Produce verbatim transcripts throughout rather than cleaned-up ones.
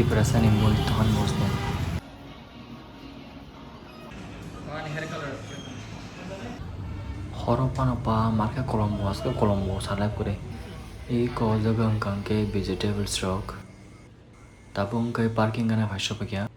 Tiprasani mui tohan bosni. Horo pano pa marke Colombo, aske Colombo salai kure. Iko jaga wngkha hwnkhe vegetables rok. Tabuk hwnkhe parking gana phai sopakya.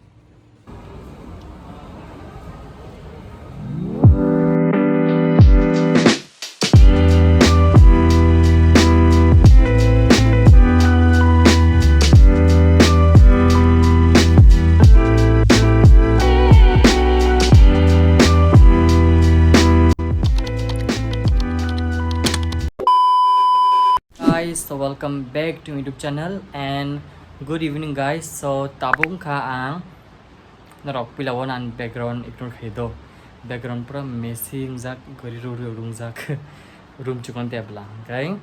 Guys, so welcome back to YouTube channel and good evening guys. So tabuk wngkha ang norok pila o ani background ignore khai do. Background pura messy wngjak, gori ruri rungjak. Room chukon tebla, okay?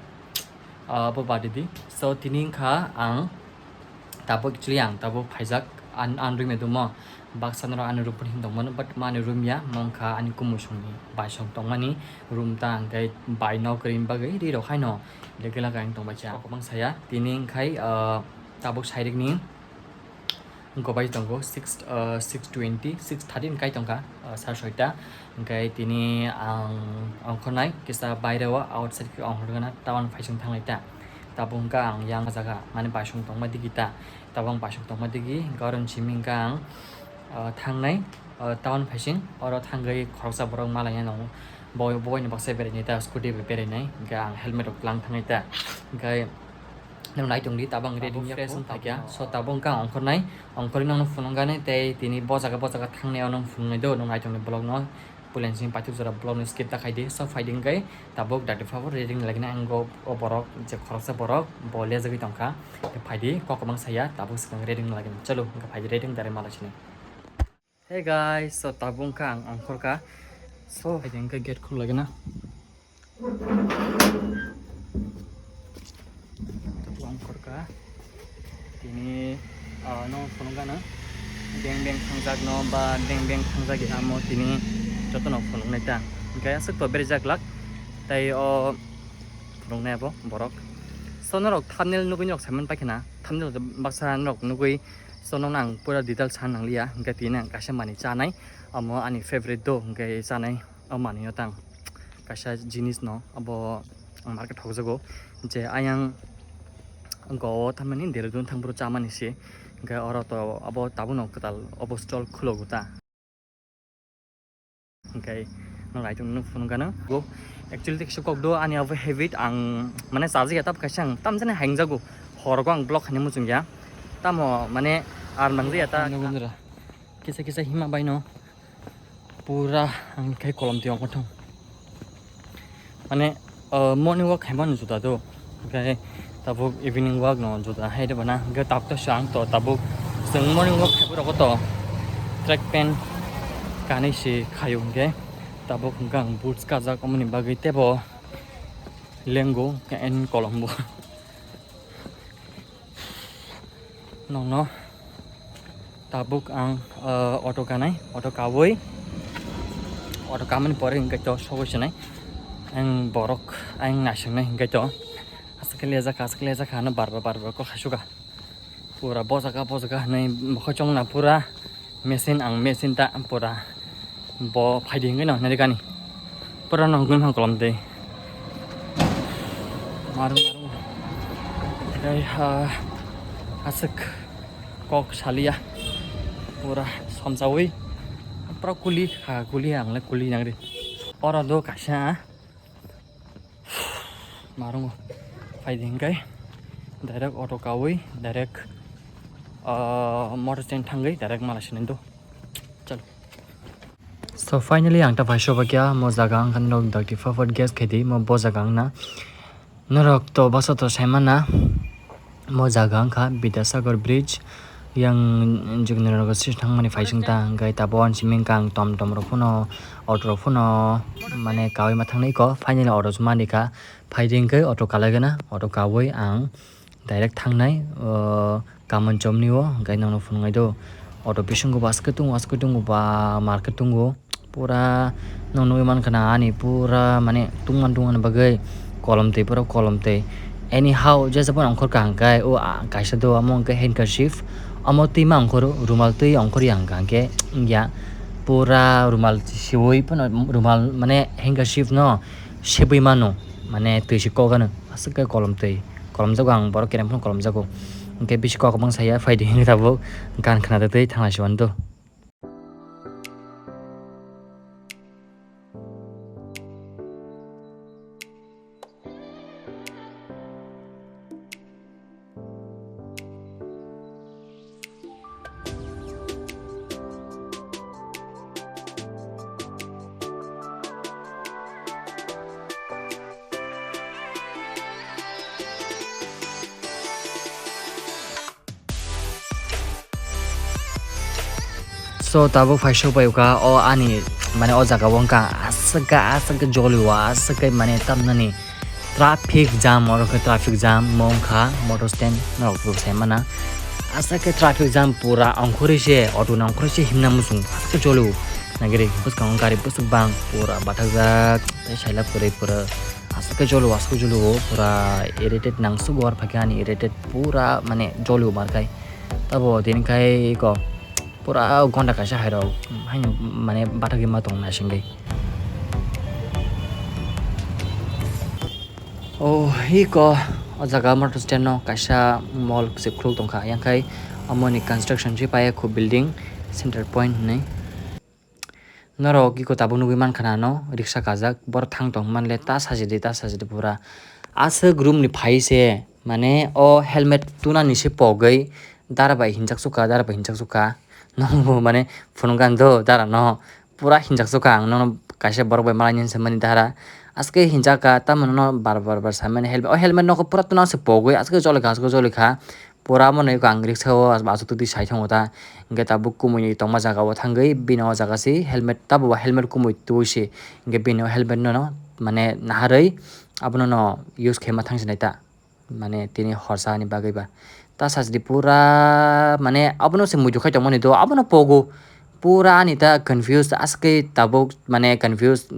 Ah, bo badi di. So tini wngkha ang tabuk actually ang tabuk phaijak an, an room e dumo. Baksa norok ani room hin tongmano, but mani room ya, mongkha ani kumusungni baisong tongmani room ta, hwnkhe bai nok rim bagwi ri rok haino legela kain tongbaikha. Kokbang saya, tini wngkhai, ah, tabuk sairikni gobai tongo, six, ah, six twenty, six thirty kai tongkha, ah, sar soita. Hwnkhe tini ang ongkhornai kisa baireo outside khe ongkhorgana, tabang phaising thanglai ta. Tabuk hwnkha ang yang jaga, mani baisong tongma digi ta. Tabang baisong tongma digi, hwnkhe oro simi hwnkha ang ah, thangnai, ah, town phaising, oro thangwi khoroksa borok malaina nango. Bo-, boino baksa berainai ta, scooty bai berainai, hwnkhe ang helmet rok twlang thangnai ta. Hwnkhe nwng naitongdi, tabang ready wngya fresh wngkha kya. So tabuk hwnkhe ang ongkhornai, ongkhorwi nokno phunukgani tei tini bo jaga, bo jaga thangnai, ano phunuknai do, nwng naitongdi vlogno, puila simi paithak jora vlogno skip ta khaidi. So phaidi hwnkhe tabuk dakti phabo ready wnglaikhe ang go, o borok je khoroksa borok bo lejagwi tongkha. Phaidi kok kwbang saya, tabuk swkang ready wnglaikhe. Chalo, hwnkhe phaidi ready wngdare malai sini. Hey guys, so tabuk wngkha ang ongkhorkha. So, hai hwnkhe gate khuluk lagina. Tabuk ongkhorkha. Tini, ah, no phunukgana. Beng beng thangjak no ba beng beng thangjak ya amo tini joto no phunuknai ta. Hwnkhe aswk to berajak lak. Tai o phunuknai abo borok. So norok thumbnail nugwi norok saiman paikha na. Thumbnail baksa norok nugwi. So nokno ang pura detail sa nangliya, hwnkhe tini ang kaisa manwi chanai, amo ani favorite do, hwnkhe chanai o manwino tang kaisa jinis no abo ang market thokjago, je ayang go o tamani Dehradun thangphuru chamani se, hwnkhe oro to abo tabukno kwtal obo stall khulogo ta. Hwnkhe nwng naitong nwng phunukgano. Go, actually, teksa kok do ani abo habit ang, mane, chajakya tab kaisa ang tamjani hayungjago. Horgo ang vlog khaina muchungya. Tamo, mane, ar nangjakya ta. Kisa kisa hima baino pura ang khai kolom tiyong kothong. Mane, ah, morning walk khaimani juta do. Hwnkhe tabuk evening walk no juta hai de bana. Hwnkhe tabuk to swng to tabuk swng morning walk khaibo rogo to track pant kanwi se khaio hwnkhe tabuk hwnkhe ang boots kajak omoni bagwi tebo lengo and kolombo. Nokno tabuk ang, ah, auto kanai, auto kawi, auto kamani pore hwnkhe to sogwi sinai ang borok ang naisingnai hwnkhe to aswk khe lejak aswk lejak hano barba barba kok haisuka pura bojaka bojaka hinwi mokhai chongna pura. Machine ang machine ta pura bo phaidi hwnkhe no narikani pura no hwnkhe no kolom tei maru maru tei ha aswk kok saliya pura somsawi pura kuli ha kuli ang le kuli nangri oro do kaisa. Marango phaidi hwnkhe direct auto kawi direct, ah, motor stand thangwi direct mala sinai do. Chalo. So finally ang ta phai sobakya mo jaga ang khan rok dakti fafat gas khaidi mo bo jaga ang na norok to basa to saimana. Mo jaga wngkha Bidyasagar Bridge, yang Jogindranagar side thangmani phaising ta, hwnkhe tabuk ani simi wngkha ang tom tom rok phano, auto rok phano, mane kaui ma thangnai kho, finally auto se manikha, phaidi hwnkhe auto kalaigana, auto kaui ang direct thangnai, o, Kamanchomni o, hwnkhe nono phunuknai do, auto bisingo baskhe tongo, askhe tongo ba market tongo. Pura nwng nugwi mankha na ani pura mane tungman tungmani bagwi kolom twi pura kolom twi Anyhow, je jabon ongkhor ka hwnkhe o, ah, kaisa do amo hwnkhe handkerchief, amo twi ma ongkhoro, rumal twi ongkhor ya hwnkha hwnkhe wngya, pura rumal siwi phano rumal mane handkerchief no sebwi mano, mane twi se kok ano, aswk khe kolom twi kolomjago, ang borok kereng phano kolomjago, hwnkhe bisi kok kwbang saya phaidi hwnkhe tabuk gan khna twi thangna se mano do. So tabuk phai sok bai kha o ani mane o jaga o wngkha aswk khe aswk khe joli o aswk khe mane tamnani traffic jam oro khe traffic jam mo wngkha motor stand norok bo sai mana aswk khe traffic jam pura ongkhorwi se auto ni ongkhorwi se himna muchung aswk khe joli o nagiri bwskango gari bwswk bang pura bathajak tei saila kwrwi pura aswk khe joli o aswk khe joli o pura irritate nangsugo aro phaikhe ani irritate pura mane joli o markai. Tabo tini khai iko pura gonda kaisa hai rok haino mane bathagwi ma tong naisingwi. O iko o jaga motor stand no kaisa mall se khuluk tongkha, yang khai omo ni construction se paiya khu building center point hinwi. Norok iko tabuk nugwi mankha na no riksa kajak, borok thang tong hwnmanle ta sajidi ta sajidi pura. Aswk room ni phai se mane o helmet tunani se pogwi dara bai hinjak sukha, dara bai hinjak sukha. Nokbo mane phunukgan do dara no pura hinjak sukha ang nono kaisa borok bai malai nini se mani dara. Aswk hinjak ka tamo no bar bar bar samani helmet, o helmet nokho pura tunang se pogwi aswk joli kha, aswk joli kha. Pura omo nui ang riksa o achuk twi sai thango ta. Hwnkhe tabuk kumui ni tongma jaga o thangwi bini o jaga se helmet, tabo ba helmet kumui twi se. Hwnkhe bini o helmet no, no, mane naharwi abono no use khaima thang sinai ta. Mane tini horsa ni bagwi ba. Ta sajdi pura mane abono se muitu khai tongmani do, abono pogo. Pura ani ta confuse, aske tabuk mane confuse,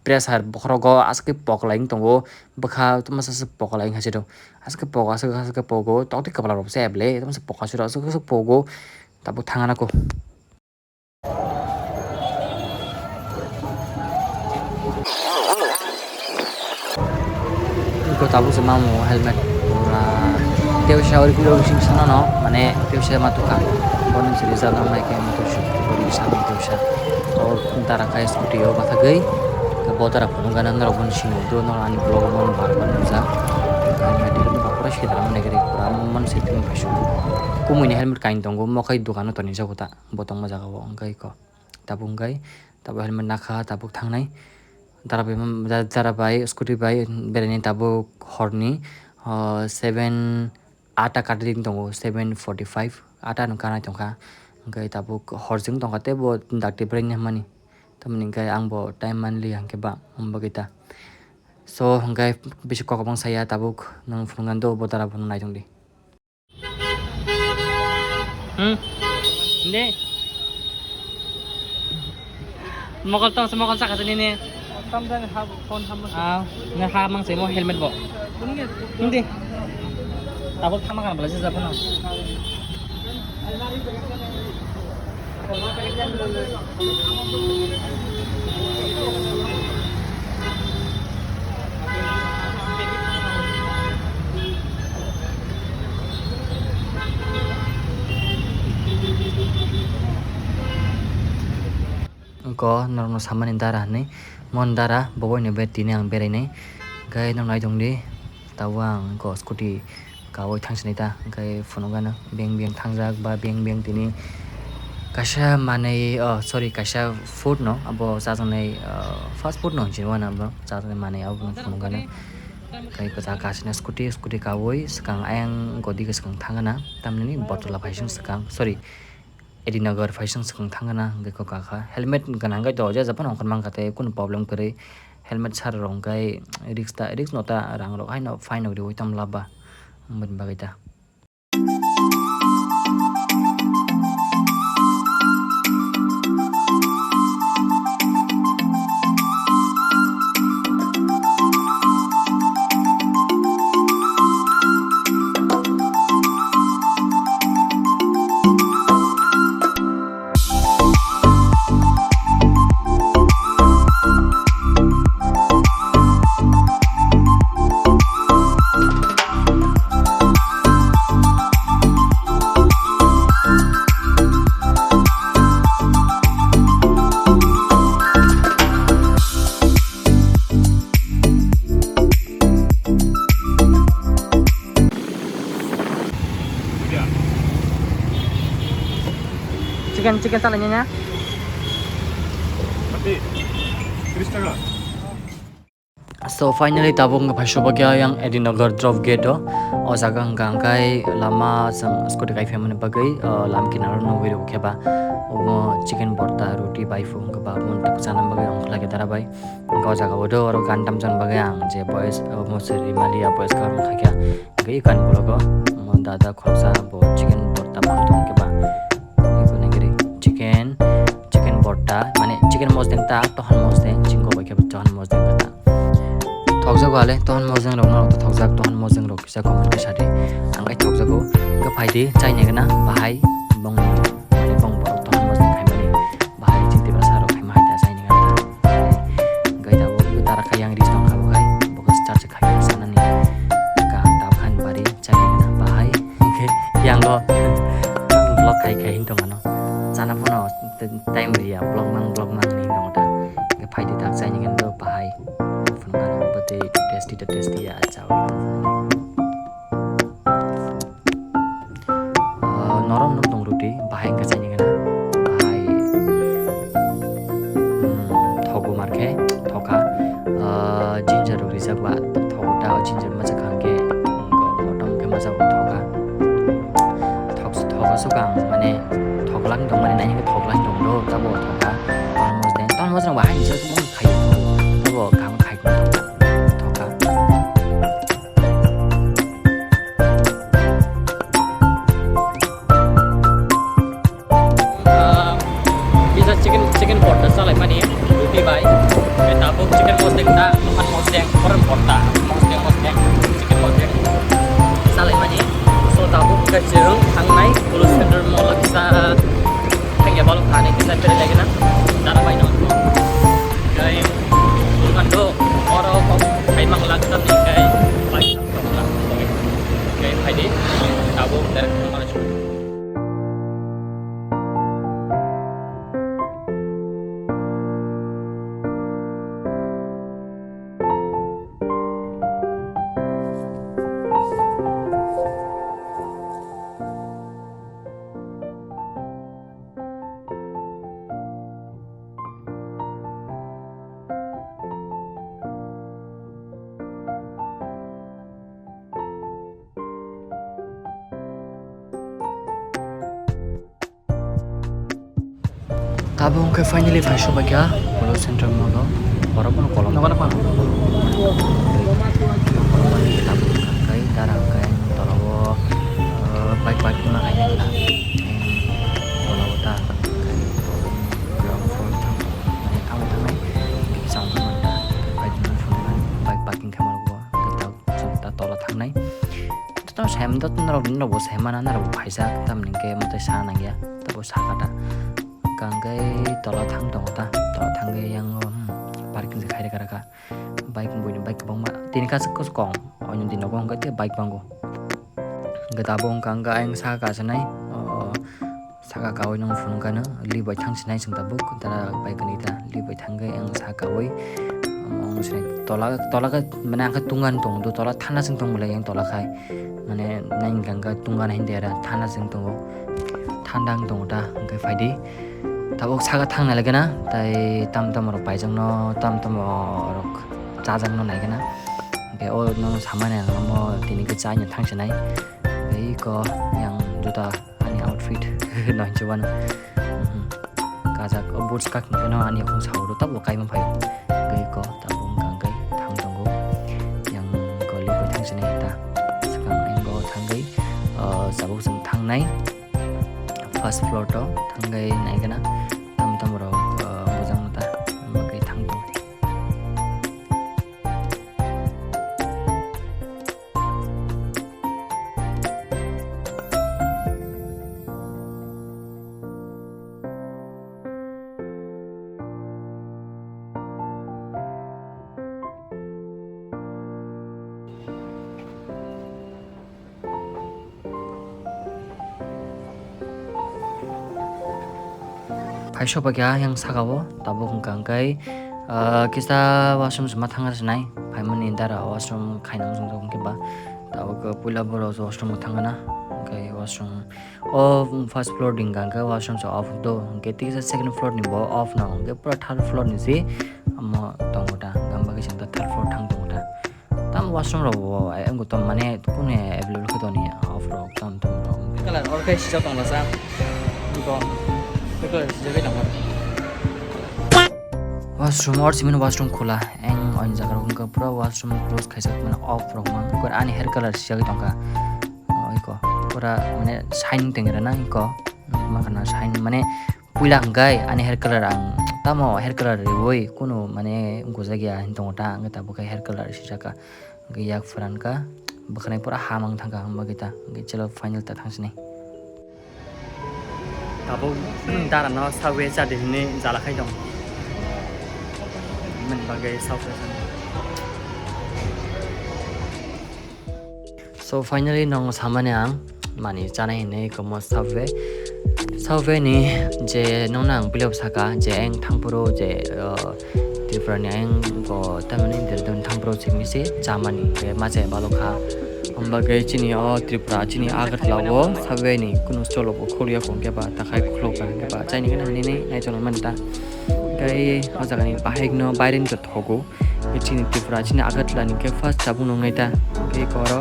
pressure bokhorogo aske poklai wng tongo. Bwkha masa se poklai wng hai se do. Aske pogo, aske, aske pogo, tokti kwpla rok se eble, tamo se pogo, aswk, aswk, aswk pogo, tabuk thangna ko. Iko tabuk se mamu helmet pura tebsa ori kilo sing sana no, mane tebsa ma tukha, bono se rijak nang nai khe motor suk ori sana tebsa, o dara khai scooty o bathagwi, bo dara phunuk gana norok bono sini do, norok ani vlog o bono bar bar nukjak, helmet pura se dara mane gari pura mon se tini phaisuk, kumui ni helmet kain tongo, mokhai dukano toni jago ta. Bo tongma jaga o hwnkhe iko tabuk hwnkhe tabuk helmet nakha tabuk thangnai dara bai, dara bai scooty bai beraini tabuk horni, ah, seven, atta kati tongo, seven forty five atta no kanai tongkha hwnkhe tabuk horching tongkha tei bo dakti beraini hwnmani tamoni hwnkhe ang bo time manliya hwnkhe ba hwnba gita so hwnkhe bisi kok kwbang saya tabuk nwng phunuknani do bo dara bono naitongdi. Hmm. Hindi. Mokol tong, mokol saka sini ni. Tam dan ha phone ham. Ah, na ha mang se mo helmet bo. Hindi. Tabuk thama kan bela sisa phone. Ungko norokno samani dara hinwi, mon dara bo boino bai tini ang berainai, hwnkhe norok naitongdi. Tabuk ang ungko scooty kawi thangsinai ta, hwnkhe phunukgano beng beng thangjak ba beng beng tini kaisa manwi, oh, sorry, kaisa food no abo chajaknai, ah, fast food no hinwi sini uanabo chajaknai manwi abo phunukgano. Hwnkhe kwchak kasina scooty, scooty kawi swkang ayang ungko digi swkang thangna, tamni Bottola phaising swkang, sorry, Edinagar phaising swkang thangna, hwnkhe kokakha helmet gwnang khe to je jephano ongkhor mankha tei kunu problem kwrwi. Helmet sara rok hwnkhe risk ta, risk no ta, rang rok haino fine rok riui tamo laba, aboni bagwi ta. Chicken, chicken salai nanya. So finally tabuk wngkha phai sobakya yang Edinagar drop gate o. O jaga wngkha hwnkhe lama chwng scooty kai phaimani bagwi, o, lam kinaro nugwi rw khe ba omo chicken borta, roti, bai phung khe ba omo chana bagwi ongkha lai khe dara bai. Wngkha o jaga o do oro gan tamjani bagwi ang je boys, omo se Rimali ya boys ka wngkha khe. Hwnkhe i kan ulogo omo dada khoroksa bo chicken borta bang tong khe ba. Iko nengri chicken, chicken borta, mane chicken mosdeng ta, tohan mosdeng, chingko bai khe tohan mosdeng ta. Thokjago ale, tohan mosdeng rok no thokjak, tohan mosdeng rok kisa comment khe sadi. Ang kai thokjago, khe phaidi, chaini gana, bahai, bong, mane bong borok tohan mosdeng khaimani, bahai chiti basa rok khaima hai ta chaini gana. Gai da bo, iko tara kha yang ris tong kha bo khai, bo khe start se khai sanani, kaham tao khan bari, chaini gana, bahai, hwnkhe yang go, vlog khai khai hin tong ano. Chana phano time riya, vlog nang, vlog nang hinwi tongo ta. Hwnkhe phaidi tak chaini gana do bahai. Phunukha no bo tei tasty to tasty ya, chao. Ah, norom no tong roti, bahai hwnkhe chaini gana. Bahai, hmm, thogo mar khe, thokha. Ah, ginger rok rijak ba, thogo ta, ginger masa khang khe, motom khe masa thoka. Thok, thogo sukang, mane, thoklang tong, mane, nai hwnkhe thoklang tong do, tabo thoka. Tormos de, tormos rok bahai ni siyasa mung khai, tabo kaham khai, thoka. Ah, kisa chicken, chicken borta salai mani, ruti bai. Tei tabuk chicken mosdeng ta, tohan mosdeng, koran borta, mosdeng, mosdeng, chicken mosdeng salai mani. So tabuk khe chwng thangnai, Polo Center Mall o kisa thangya balok thani kisa berai lagi na, dara bai no. Kai, bulkan do, oro kok, kai mang lak tam ni kai, bai. Khe phaidi, tabuk direct thangmani song. Tabuk hwnkhe finally phai sobaikha Polo Center Mall o. Borok bono kolom. Tabuk hwnkhe dara hwnkhe tolao, uh, bike parking ma khainai. Tolao ta hwnkhe ground floor thang, mane thangwi thangnai. Bikhe chang thangmani ta. Bike parking khaimani bo. Chwng ta tola thangnai. Jotono sai mano, norok, norok bo sai mano, norok bo phaijak, tamni hwnkhe mwtai sa nangya, tei bo saka ta. Hwnkhe tola thang tongo ta, tola thangwi yang, hmm, parking se khairokha. Bike buini bike kwbangma, tini kaisa kwchwkong, oini dino bo hwnkhe tei bike bango. Hwnkhe tabuk hwnkha hwnkhe ayang saka kasinai, o, Saka kawi nung phunukha no, li bai thang sinai chwng tabuk, dara bai kani ta, li bai thangwi ang saka kawi, ang sinai tola, tola khe, mane ang khe tungan tongo, tola thana chwng tong belai ang tola khai, mane nang gangga tungan hindi ara thana chwng tongo, thanda ang tongo ta, hwnkhe phaidi, tabuk saka thang nai lagina, tai tam tam rok paijak no, tam tam rok chajak no nai gana, hwnkhe o no samani ang omo tini khe chaina thang sinai, tei eko yang juta. Ani outfit no hinwi uanw. Mhm. Kajak o boots kak hwnkhe no ani yakhung sao rw tabuk kaima phaio. Tei ko tabuk wngkha hwnkhe thang tongo. Yang ko libai thang sinai ta. Swkang ang bo thangwi, ah, tabuk chwng thangnai. First floor to thangwi naigwna. Tam tam rok, ah, bujang ta. Bagwi thang tongo. Phai sobaikha yang saka o, tabuk hwnkha hwnkhe, ah, kisa washroom se ma thangna sinai, phaimani dara washroom khaina wngkha hwnkhe ba, tabuk puila borok washroom o thangna, Kai washroom o first floor ni hwnka hwnkhe washroom se off do, hwnkhe tei kisa second floor ni bo off no, hwnkhe pura third floor ni se omo tongo ta, hwnka bagwi chwng ta third floor thang tongo ta. Tam washroom rok bo, ai, ang tam mane kunu available khe toni off rok tam tam rok. Color or kai sijak tong lasa. Iko. Color sijak tong. Washroom or simin washroom khula. Ang on jaga rok wngkha pura washroom close khaijak mane off rok mang. Kor ani hair color sijak tongkha. Oh, iko. Pura mane shine tengra na iko. Makana shine mane puila hwnkhe ani hair color ang tamo hair color riui kunu mane gujak ya hin tongo ta, hwnkhe tabuk khe hair color sijak kha. Hwnkhe yak phuran kha, bwkhanai pura ha mang thang kha, hwnba khe ta, hwnkhe chwla final ta thang sini. Tabuk dara no sawi cha di hinwi jala khai tong. Mani bagwi sawi cha. So finally nong samani ang mani chanai hinwi komo Subway. Subway ni je nongno ang pilok saka je ang thangphuru je, uh, Tripura ni ang ko tamani Dehradun thangphuru simi se chamani ke ma chai balo kha. Hwnba khe chini o Tripura chini Agartala o Subway ni kunu stall bo khulya kong khe ba takhai khulok kha khe ba chaini gana hinwi nai chwng mani ta. Tei o jaga ni bahai no bairen khe thogo. Chini Tripura, chini Agartala ni khe first chabuk nungnai ta. Tei eko oro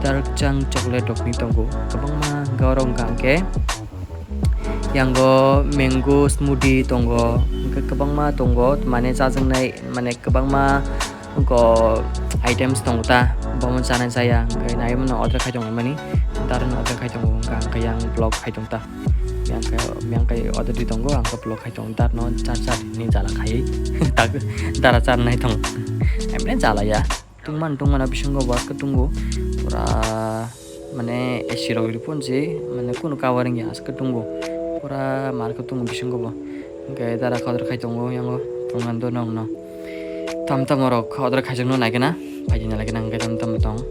dark chang chocolate rok ni tongo. Kwbangma hwnkhe oro hwnkha hwnkhe yango mango smoothie tongo. Hwnkhe kwbangma tongo, mane chajaknai, mane kwbangma oko items tongo ta. Bomo chana chaya, hwnkhe naiwi mano order khai tongmani. Darwno order khai tongo, hwnkha hwnkhe yang vlog khai tong ta. Yang khe, yang khe order di tongo, ang khe vlog khai tongo, darno char char ni jala khai. Tak, dara char nai tongo. Emne jala ya. Tungman, tungmano bisingo bo aske tungo. Pura, mane, A C rok ripon si, mane, kunu covering ya, aske tungo. Pura mar khe tungo bisingo bo. Hwnkhe dara khe order khai tongo, yango, tungman do nongno. Tam tamo rok order khaijakno naikhe na, phaidi naikhe na hwnkhe tam tamo tong.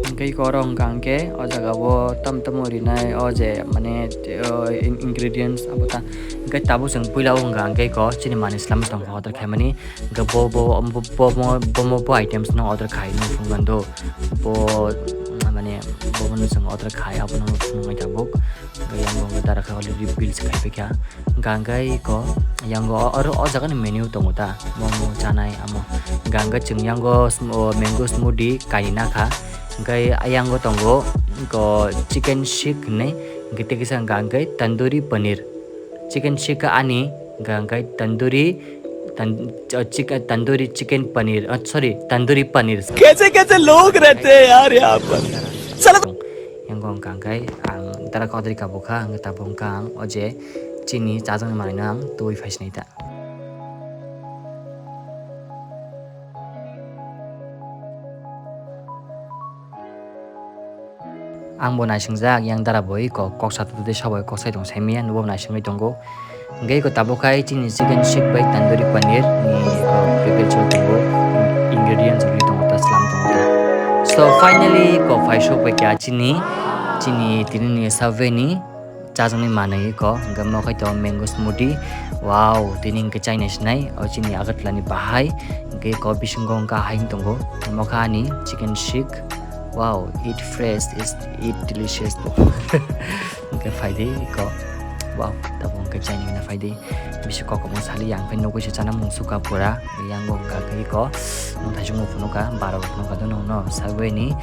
Hwnkhe eko oro hwnkha hwnkhe o jaga o tam tamo rinai o je mane, o in-, ingredients abo ta. Hwnkhe tabuk chwng puila o hwnkha hwnkhe eko chini manwi swlamwi tongkha order khaimani. Hwnkhe bo, bo, bo, bo, bo, bo, bo, bo items no order khai nw phunukgwi do. Bo, mane, bo, bo no chwng order khai, abo no phunukgwi tabuk. Hwnkhe yang bo hwnkhe dara khe already bills khai paikha. Hwnkha hwnkhe eko, yang o, oro o jaga ni menu tongo ta, momo chanai amo. Hwnkha hwnkhe chwng yang o sm-, o mango smoothie kainwi nakha. Hwnkhe ayang o tongo, eko chicken sheikh hinwi, hwnkhe tei kisa hwnkha hwnkhe tandoori paneer. Chicken sheikh ani, hwnkha hwnkhe tandoori, tan-, o chicken, tandoori chicken paneer, oh, sorry, tandoori paneer. कैसे कैसे लोग रहते हैं यार यहाँ पर। Yang hwnkha hwnkhe ang dara khe order kha bukha, hwnkhe tabuk hwnkha ang o je chini chajaknai manwino ang tubui phaisinai ta. Ang bo naisingjak, yang dara bo eko kok sa tongtwi sabai kok sai tong saimanya, nubo naisingwi tongo. Hwnkhe eko tabuk khai chini chicken sheikh bai tandoori paneer ni eko package o tongo, ingredients rwui tongo ta, swlam tongo ta. So finally eko phai sok bai kha chini, chini tini ni Subway ni chajaknai manwi eko, hwnkhe omo khai tongo mango smoothie. Wow, tini hwnkhe chaina sinai o chini Agartala ni bahai, hwnkhe eko bisingo hwnkha hai tongo, omo kha ani chicken sheikh. Wow, eat fresh, is eat delicious. Hwnkhe phaidi eko. Wow, tabuk hwnkhe chaina gana phaidi. Bisi kokomno sali yang phai nugui se chana mung sukha pura. Yang bo hwnkha khe eko. Nung thaisung bo phunukha, baro bo phunukha do nung no. Subway ni,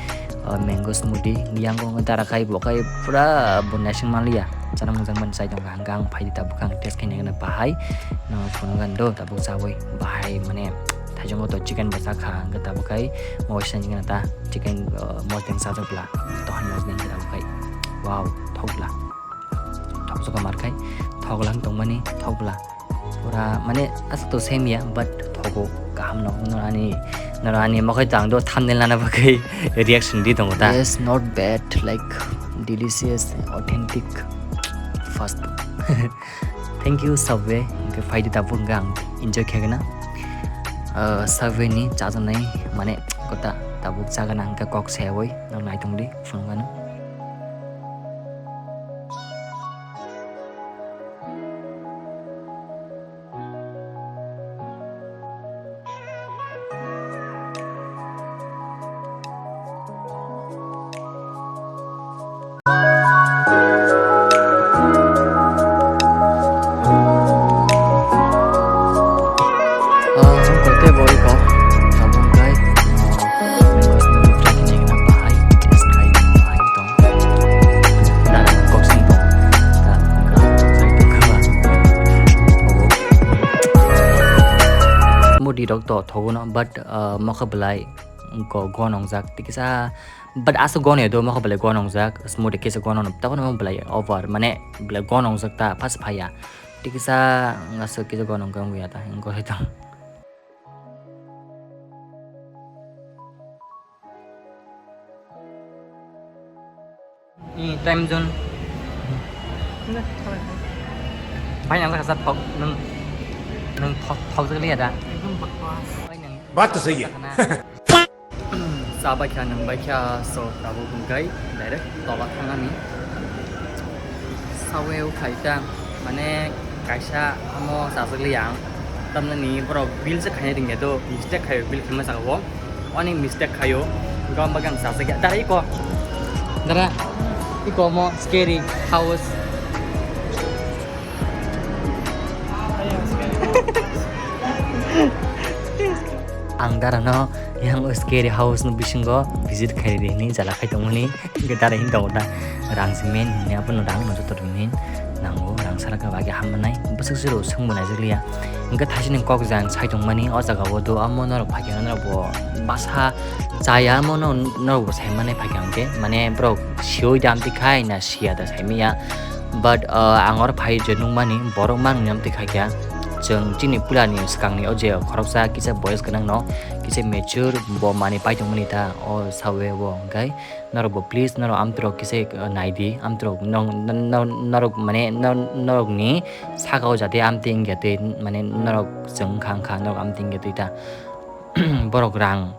uh, mango smoothie. Yang bo hwnkhe dara khai bo khai pura bo naising manliya. Chana mung jang mani chai tongkha. Hwnkhe ang phaidi tabuk ang test khaina gana bahai. No phunukha do tabuk chaui bahai mane. Thaijungo to chicken bo chakha, hwnkhe tabuk khai mosla ni gana ta chicken, uh, mosdeng chajak bwla, tohan mosdeng khe tabuk khai. Wow, thok bwla. Thok jokha mar khai, thok lang tongmani, thok bwla. Pura, mane, aswk to same ya, but thogo kaham no. Norani, norani mokhai tang do thumbnail nana bagwi reaction di tongo ta. Yes, not bad, like, delicious, authentic fast food. Thank you, Subway. Hwnkhe phaidi tabuk hwnkhe ang enjoy khe gana. Ah, Subway ni chajaknai, mane, kota tabuk chagana hwnkhe kok sayaui nang naitongdi, phunukgano. Doctor thogo no, but, ah, mokha belai go-, gonongjak. Tikisa, but aswk gono ya do, mokha belai gonongjak. Smooth kisa gono no, tabo no belai over, mane belai gonongjak ta, pas phaya. Tikisa, aswk kisa gonong kang ya ta, go hai ta. Ni time zone. Bai nang kasa thok nung, nung thok, thok jagli ada. Ekdom bakwas. Bai nang. Baat to sahi hai. Sa bai kha nung bai kha, so tabuk hwnkhe direct tola thangnani. Sawe ukhai ta, mane kaisa amo sa jagli ang. Tamnani borok bill se khaina ringya do, mistake khayo bill khaima jaga o. Oni mistake khayo, gom bagam sa jagya. Dara iko. Dara, iko mo scary house. Ang dara no yang o scary house no bisingo visit khai ri ni jala khai tongmani. Hingke dara hin tongo ta, rang se main hinwi, abono rang no joto rwngwi nango, rang sara khe bagwi ham manai, bwswk se rw swngbo naijak liya. Hingke thaisini kok jang sai tongmani o jaga o do, amo norok phaikhe norok bo basa chaya, amo no norok bo sai mani phaikhe hingke, mane borok sioi da amtwi khai na siya da sai manya, but, uh, ang oro phai je nukmani borok manwi amtwi khaikha, chwng chini pulani swkangni o je khoroksa kisa boyes gwnang no, kisa mature bo manwi pai tongmani ta o sawi o hingke. Norok bo please, norok amtwrok kisa, uh, nai di, amtwrok nong, nong, nong, norok mane, nong, norok ni saka o jate amtwi wngya twi, mane norok chwng wngkha, wngkha, norok amtwi wngya twi ta. Borok rang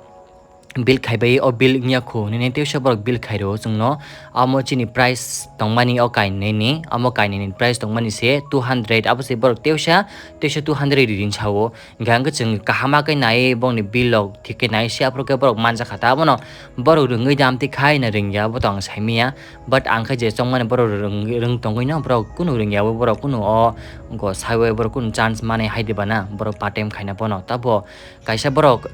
bill khai bai, o bill wngya kho, nini teisa borok bill khai rw chwngno, amo chini price tongmani o kainwi ni, amo kainwi ni price tongmani se two hundred, abo se borok teisa, teisa two hundred ri ring sao. Hingke ang khe chwng kaham khe nai, bongni bill rok thik khe nai se, aphuru khe borok manja kha ta, abono borok rwngwi da amtwi khai na rwngya, abo to ang sai manya. But ang khe je chongmani borok rwng, rwng tongwi no, borok kunu rwngya, abo borok kunu o go saiwi borok kunu chance mani hai de bana, borok part time khaina bono. Tabo kaisa borok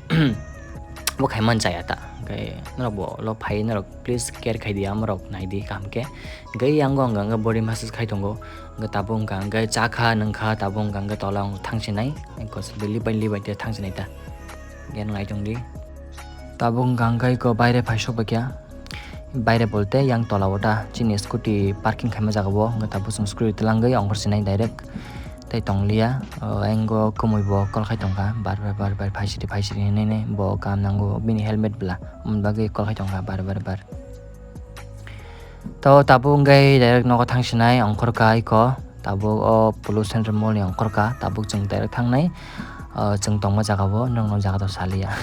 bo khai man chaya ta, hingke norok bo lo phai, norok please care khai di, amorok nai di kaham khe. Hingke yang go ang khe body massage khai tongo. Hingke tabuk wngkha hingke chakha nungkha, tabuk wngkha hingke tola wng thangsinai, eko se libai libai te thangsinai ta. Gen ngai tongdi. Tabuk wngkha hingke eko baire phai sok baikha. Baire bolte yang tola o ta chini scooty parking khaima jaga o, hingke tabuk chwng scooty twlangwi ongkhor sinai direct. Tei tonglia, o, engo kwmwi bo call khai tongkha, bar bar bar bar, phai sidi phai sidi hinwi hinwi bo kam nango bini helmet bwla, aboni bagwi call khai tongkha bar bar bar. To tabuk wngkhe direct nogo thang sinai ongkhorkha iko. Tabuk o Polo Central Mall ni ongkhorkha. Tabuk chwng direct thangnai, o, chwng tongma jaga o, nwng no jaga to salia.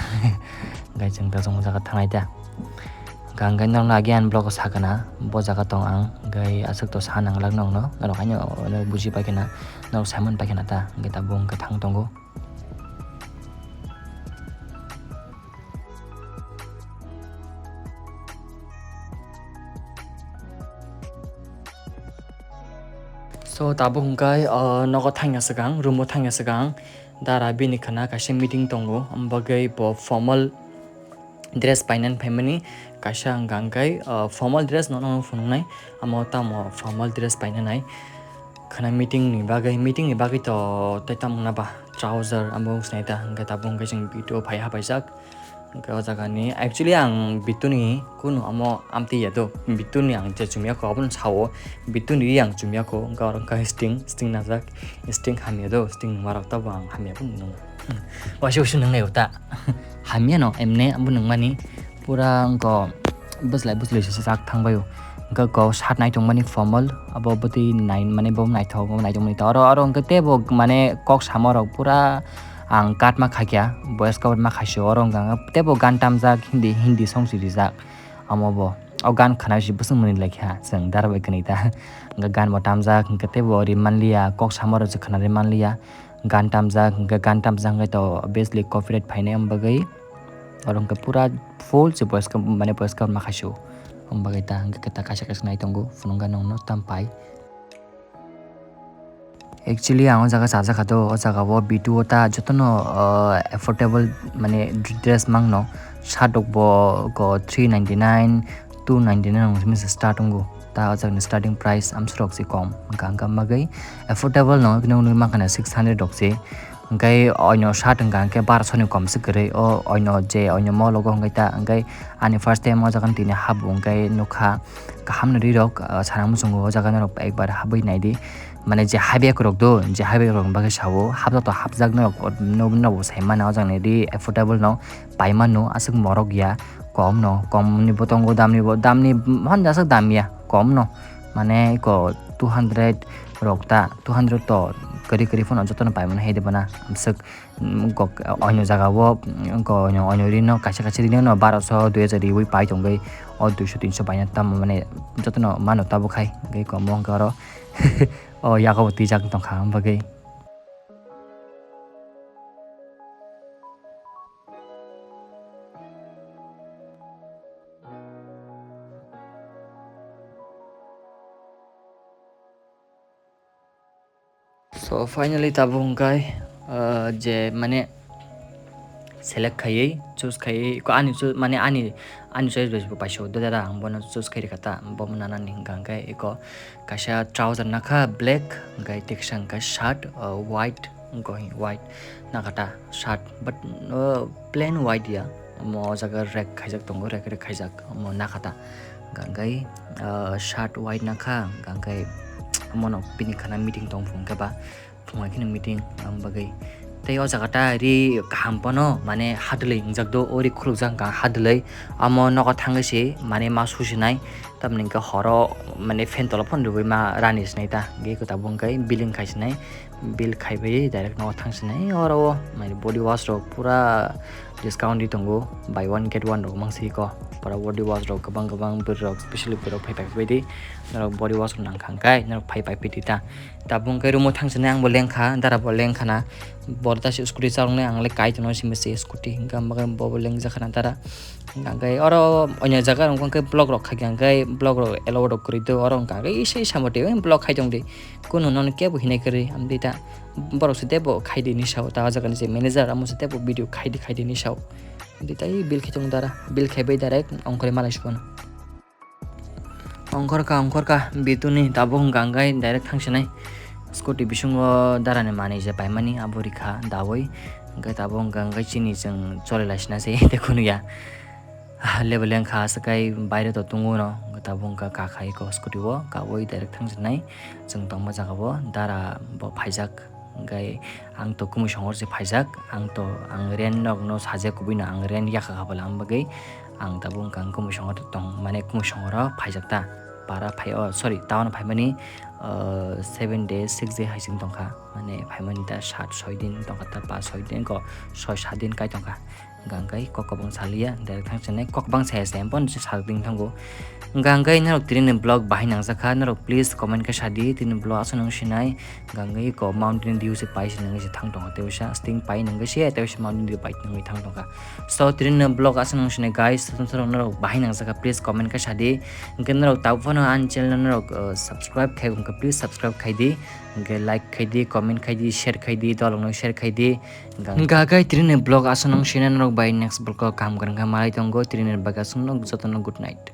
Hwnkhe chwng to tongma jaga thangnai ta. Hwnkhe norokno agi ani vlog o sakana, bo jaga tong ang. Hwnkhe aswk to sa nanglak nokno. Norok haino buji paikhe na, norok saimani paikhe na ta. Hwnkhe tabuk hwnkhe thang tongo. So, tabuk hwnkhe, uh, nogo thangya swkang, room o thangya swkang, dara bini khwna kaisa meeting tongo, omo bagwi bo formal dress painani phaimani, kaisa hwnkha hwnkhe, uh, formal dress no, no phunuknai, amo tamo formal dress painanai. Khwna meeting ni bagwi, meeting ni bagwi to tei tamo wngna ba trouser amo wng sinai ta, hwnkhe tabuk hwnkhe chwng B two o phai hapaijak. Hwnkhe o jaga ni actually ang B two ni kunu amo amtwi ya do, B two ni ang je chumya kho abono sao, B two ni ang chumya kho, hwnkhe oro wngkha Sting, Sting najak, Sting hamya do, Sting nungma rok tabo ang hamya phano nung. Waisa waisa nungnai ta, hamya no emne abo nungmani. Pura wngkha bwslai bwslai se sak thangbai o. Wngkha kok shirt nai tongmani formal, abo bwtwi nai mani bo naithok bo nai tongmani ta. Oro, oro wngkha teibo mane kok sama rok pura ang cut ma khaikha, boys cover ma khaisio. Oro wngkha teibo gan tamjak, Hindi, Hindi song si rijak. Amo bo o gan khwna si bwswk mwnwi laikha chwng dara bai kwnwi ta. Wngkha gan bo tamjak, wngkha teibo ri manliya, kok sama rok se khwna ri manliya. Gan tamjak, hwnkhe gan tamjak hwnkhe to obviously copyright phainai, omo bagwi oro hwnkhe pura full se boys, mane boys cover ma khaisio. Omo bagwi ta hwnkhe ta kaisa kaisa nai tongo, phunukgwi nokno tam pai. Actually ang o jaga chajakha do, o jaga o B two o ta jotono, ah, affordable mane dress mangno, shirt rok bo ko three ninety nine, two ninety nine rok se start wngo. Ta o jagani starting price amswk rok se kom, hwnkha hwnkha bagwi affordable no, hwnwi mankha na six hundred rok se. Hwnkhe oino shirt hwnkha hwnkhe barosoni komswk kwrwi, o oino je oino mologo hwnkhe ta, hwnkhe ani first time o jaga tini habu hwnkhe nukha kaham no rirok, ah, sana muchungo o jaga norok ekbar habwi naidi. Mane je habyak rok do, je habyak rok bagwi sao, habjak to habjak norok, no, no bo sai mano o jaga ni ri affordable no pai mano, aswk morok ya, kom no, kom ni bo tongo, dam ni bo, dam ni hwn aswk dam ya, kom no, mane eko two hundred rok ta, two hundred to kwrwi kwrwi phano jotono pai mano hai de bana, aswk. Mm, kok, oino jaga o, mm, ko oino, oino rino kaisa kaisa rino no barosho dui hajar riwi pai tongwi, o duisho tinsho baina tamo mane jotono mano tabuk hai, hwnkhe komo hwnkhe oro o yago bo twijak tongkha, aboni bagwi. So finally tabuk hwnkhe, ah, je mane select khaiwi, choose khaiwi, ko ani choo-, mane ani, ani choice bai bo paisa o dada, ang bono choose khai rikha ta, bo nana ni hwnkha hwnkhe eko kaisa trouser nakha black, hwnkhe teksa hwnkhe shirt, ah, white, hwnkhe white nakha ta shirt, but, ah, plain white ya, omo o jaga rack khaijak tongo, rack rack khaijak, omo nakha ta. Hwnkhe, ah, shirt white nakha, hwnkhe omono bini khana meeting tong phung khe ba, phung hai kheno meeting, aboni bagwi. Tei o jaga ta ri kaham phano, mane hadwlwi wngjak do, o ri khulukjak wngkha hadwlwi. Omo nogo thangwi se, mane ma susinai, tamni hwnkhe horo, mane fan tola phano rwui ma rani sinai ta, hwnkhe eko tabuk hwnkhe billing khai sinai. Bill khaibai direct nogo thang sinai oro o, mane body wash rok pura discount ri tongo, buy one get one rok mangsi ko, pura body wash rok kwbang kwbang bwrwi rok specially bwrwi rok phai phai di, norok body wash rok nang kha hwnkhe norok phai phai di ta. Tabuk hwnkhe room o thang sinai, ang bo lengkha, dara bo lengkha na, bo ta se scooty chalok nai, ang le kai tongo simi se scooty, hwnkhe ang bo lengjak kha na dara. Hwnkhe oro oino jaga rok hwnkhe block rok khaikha hwnkhe block rok allow rok kwrwi do, oro hwnkhe isa isa motwi block khai tong di. Kunu nono kebo hinai kwrwi, amtwi ta borok se teibo khai di hinwi sao, ta o jaga ni je manager amo se teibo video khai di, khai di hinwi sao. Amtwi ta bill khai tong dara, bill khai bai direct ongkhorwi malai si phano. Ongkhor kha, ongkhor kha, Bitu ni tabuk hwnkha hwnkhe direct thang sinai. Scooty bisingo dara ni manwi je paimani abo rikha dawi. Hwnkhe tabuk hwnkha hwnkhe chini chwng choli lai sina se tei kunu ya. Level wngkha aswk kai baire to tongo no, tabuk wngkha kakhai ko scooty o kawi direct thang sinai. Chwng tongma jaga o dara bo phaijak, hwnkhe ang to kumui songor se phaijak, ang to ang rent rok no sajak kubui no, ang rent yakha kha bwla, ang bagwi ang tabuk wngkha ang kumui songor tong, mane kumui songor o phaijak ta, para phai o, sorry, town o phaimani, ah, seven days, six day hai chwng tongkha, mane phaimani ta sat soi din tongkha ta, pas soi din ko, soi sat din kai tongkha. Hwnkha hwnkhe kok kwbang saliya, direct thang sinai, kok bang saya saya, phone se sal ding thango. Hwnkha hwnkhe norok tini ni vlog bahai nangjakha, norok please comment khe sadi, tini vlog aswk nung sinai, hwnkha hwnkhe ko mountain view se pai se nungwi se thang tongo, tei usa sting pai nungwi se, tei usa mountain view pai nungwi thang tongkha. So, tini ni vlog aswk nung sinai guys, sotom sotom norok bahai nangjakha, please comment khe sadi, hwnkhe norok tabuk phano ani channel norok, uh, subscribe khai, hwnkhe please subscribe khai di, hwnkhe like khai di, comment khai di, share khai di, dolok no share khai di. Hwnkha hwnkha khe tini ni vlog aswk nung sinai norok bai next vlog o kaham kwrwng khe malai tongo, tini ni bagwi aswk no jotono good night.